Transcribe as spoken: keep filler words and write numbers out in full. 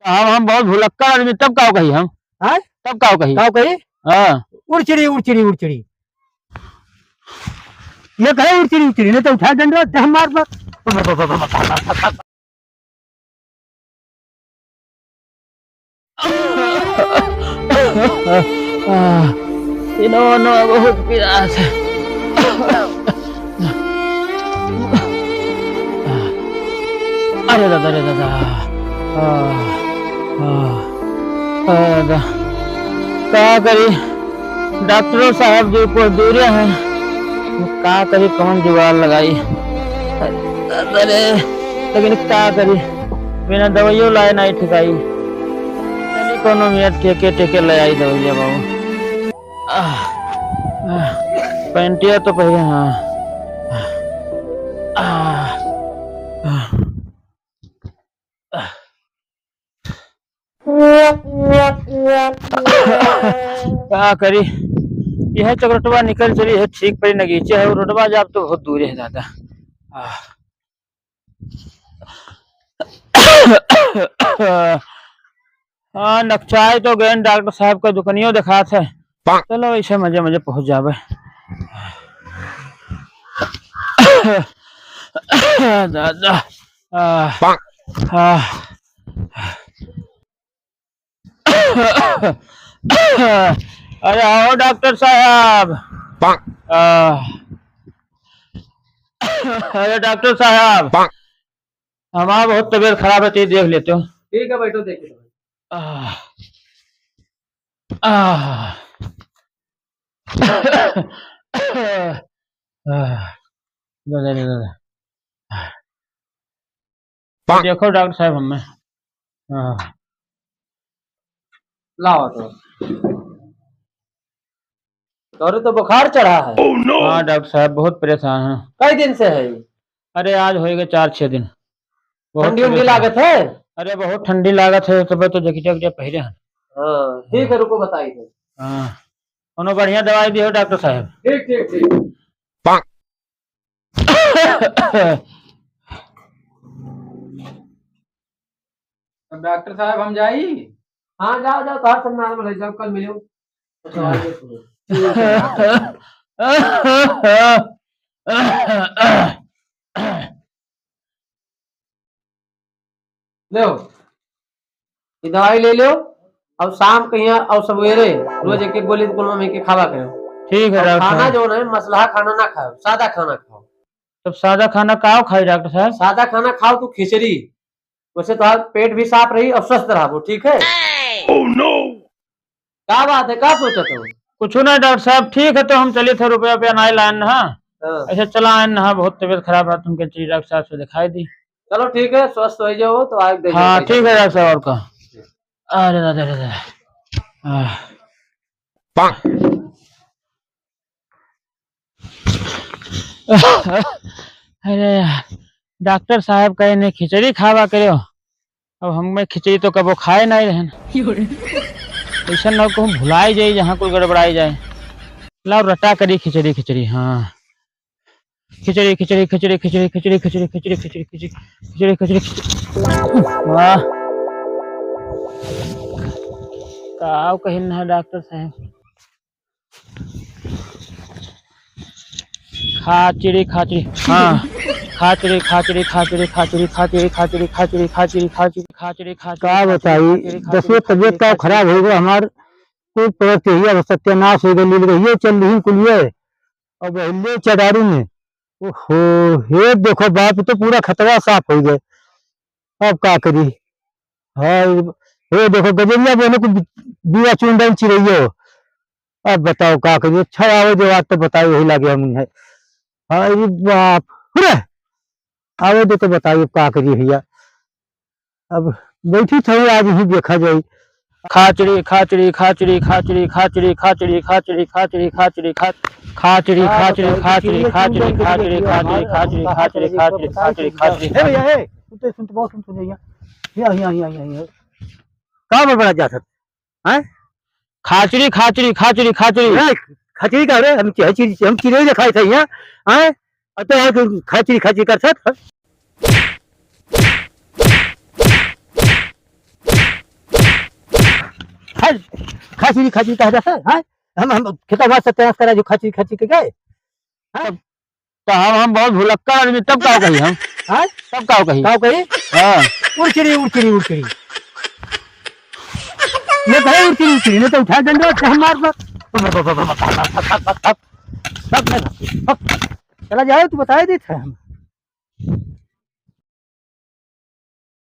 हम, हम बहुत भुलक्कड़ आदमी, तब काव कही हम? हाँ? तब काव कही? काव कही? हाँ। उड़चिड़ी, उड़चिड़ी, उड़चिड़ी। ये कहे उड़चिड़ी, उड़चिड़ी, नहीं तो उठा डंडा, ते हम मार मार। इन्होंने बहुत पिरात है। अरे दादा, अरे दादा। आह, आह, आह, दा-, का करी? डॉक्टरों साहब जी कुछ दूरे हैं, का करी, कौन जुगाड़ लगाई? अरे, लेकिन का करी, बिना दवाइयों लाए नहीं ठिकाई। चली कोनो मियाँ ठेके ठेके ले आई दवाइया बाबू। आह, आह, पैंटिया तो पहले, हाँ। आह, आह, आह। का करी, यह चकरोटवा निकल चली है, ठीक पड़ी नगीचे है, रोडवा जाब तो बहुत दूर है दादा। आह। हाँ, नकचाए तो गए डॉक्टर साहब का दुकनियो देखात है। चलो, ऐसे मजे मजे पहुँच जाबे। दादा। आह, आह। अरे आओ डॉक्टर साहब। आह। अरे डॉक्टर साहब, हमार बहुत तबीयत खराब है, तो देख लेते हो। ठीक है, बैठो, देख लेते हैं। आह। आह। आह। दादा, दादा, दादा। देखो डॉक्टर साहब, हमें, हाँ। लाओ तो। तोरे तो बुखार चढ़ा है। Oh no! हाँ डॉक्टर साहब, बहुत परेशान हैं। कई दिन से है? अरे आज होएगा चार छह दिन। बहुत ठंडी उंडी परेशान। लागत है? अरे बहुत ठंडी लागत है, तब तो जैकेट वैकेट पहरे हैं। हाँ, ठीक है, रुको बताई दे। हाँ, कोनो बढ़िया दवाई दियो डॉक्टर साहब। ठीक, ठीक, ठीक। अब डॉक्टर साहब हम जाई? हाँ, जाओ, जाओ, तोहार सब normal है, जाओ, कल मिलो। लो, ये दवाई ले लो, और शाम के यहाँ और सवेरे रोज एक एक गोली कुल में के खावा करो। ठीक है और डॉक्टर खाना साहब। जो है, मसलहा खाना ना खाओ, सादा खाना खाओ। तब सादा खाना का खाई डॉक्टर साहब? सादा खाना खाओ तू खिचड़ी, वैसे तो पेट भी साफ रही और स्वस्थ रहबो, ठीक है? Oh no! का बात है, का सोचत हो? कुछ ना डॉक्टर साहब, ठीक है, तो हम चलित है, रुपया रुपया नाई लायन ना। हाँ। ऐसे चला आयन ना, बहुत तबीयत खराब है, तुमके चली डॉक्टर साहब से दिखाई दी। चलो ठीक है, स्वस्थ हो जाओ तो आए दे हाँ, ठीक है डॉक्टर साहब, और का? अरे दादा, अरे दादा। आह। अरे यार, डॉक्टर साहब कहे ने खिचड़ी खावा करो। अब हम, मैं खिचड़ी तो कबो खाए नहीं रहन। ऐसा ना हो कहूँ भुलाई जाए, जहाँ कुल गड़बड़ाई जाए। लाओ रटा करी खिचड़ी, खिचड़ी, हाँ। खिचड़ी, खिचड़ी, खिचड़ी। वाह। का कहिन है डॉक्टर साहब? खाचड़ी, खाचड़ी, हाँ। खाचड़ी, खाचड़ी, खाचड़ी। का बताई, दसवे तबियत का खराब हो गया हमार, कुल प्रकृति ही अब सत्यानाश हो गई, लील गई, ये चल रही कुलिये, अब हिले चटारू में। ओहो, हे देखो बाप, तो पूरा खतवा साफ हो गए। अब का करी? हाँ, हे देखो गजरिया बोले कुछ बीवा चुन डाइन चिरैयो। अब बताओ का करी? अच्छा आवे जो आज तो बताओ यही लागे हम है। हाँ, ये बाप रे, आवे दे तो बताओ का करी भैया। अब बैठी थोड़ी आज ही देखा जाए। खाचड़ी, खाचड़ी, खाचड़ी। हे भैया, हे, सुन तो, सुन तो, बहुत सुन, सुन भैया। यहाँ, यहाँ, यहाँ, यहाँ, यहाँ। का बड़बड़ा जात है? हैं? खाचड़ी, खाचड़ी, खाचड़ी, खाचड़ी। ए, खाचड़ी का रे? हम चिरई, हम चिरई दिखाई थे यहाँ, हैं? अब तो यार खाचड़ी, खाचड़ी कर सकत। हट, खाची खाची कह रहा है, हाँ? हम, हम खेतवा सत्यानाश करा जो खाची खाची के गए, हाँ? तब तो हम, हम बहुत भुलक्कड़ आदमी, तब का कही हम? हाँ? तब का कही? का कही? हाँ। उड़चिड़ी, उड़चिड़ी, उड़चिड़ी। ये कहे उड़चिड़ी, उड़चिड़ी, नहीं तो उठा डंडा, हम मार, मार। चला जाओ, तू बताए देत है हम।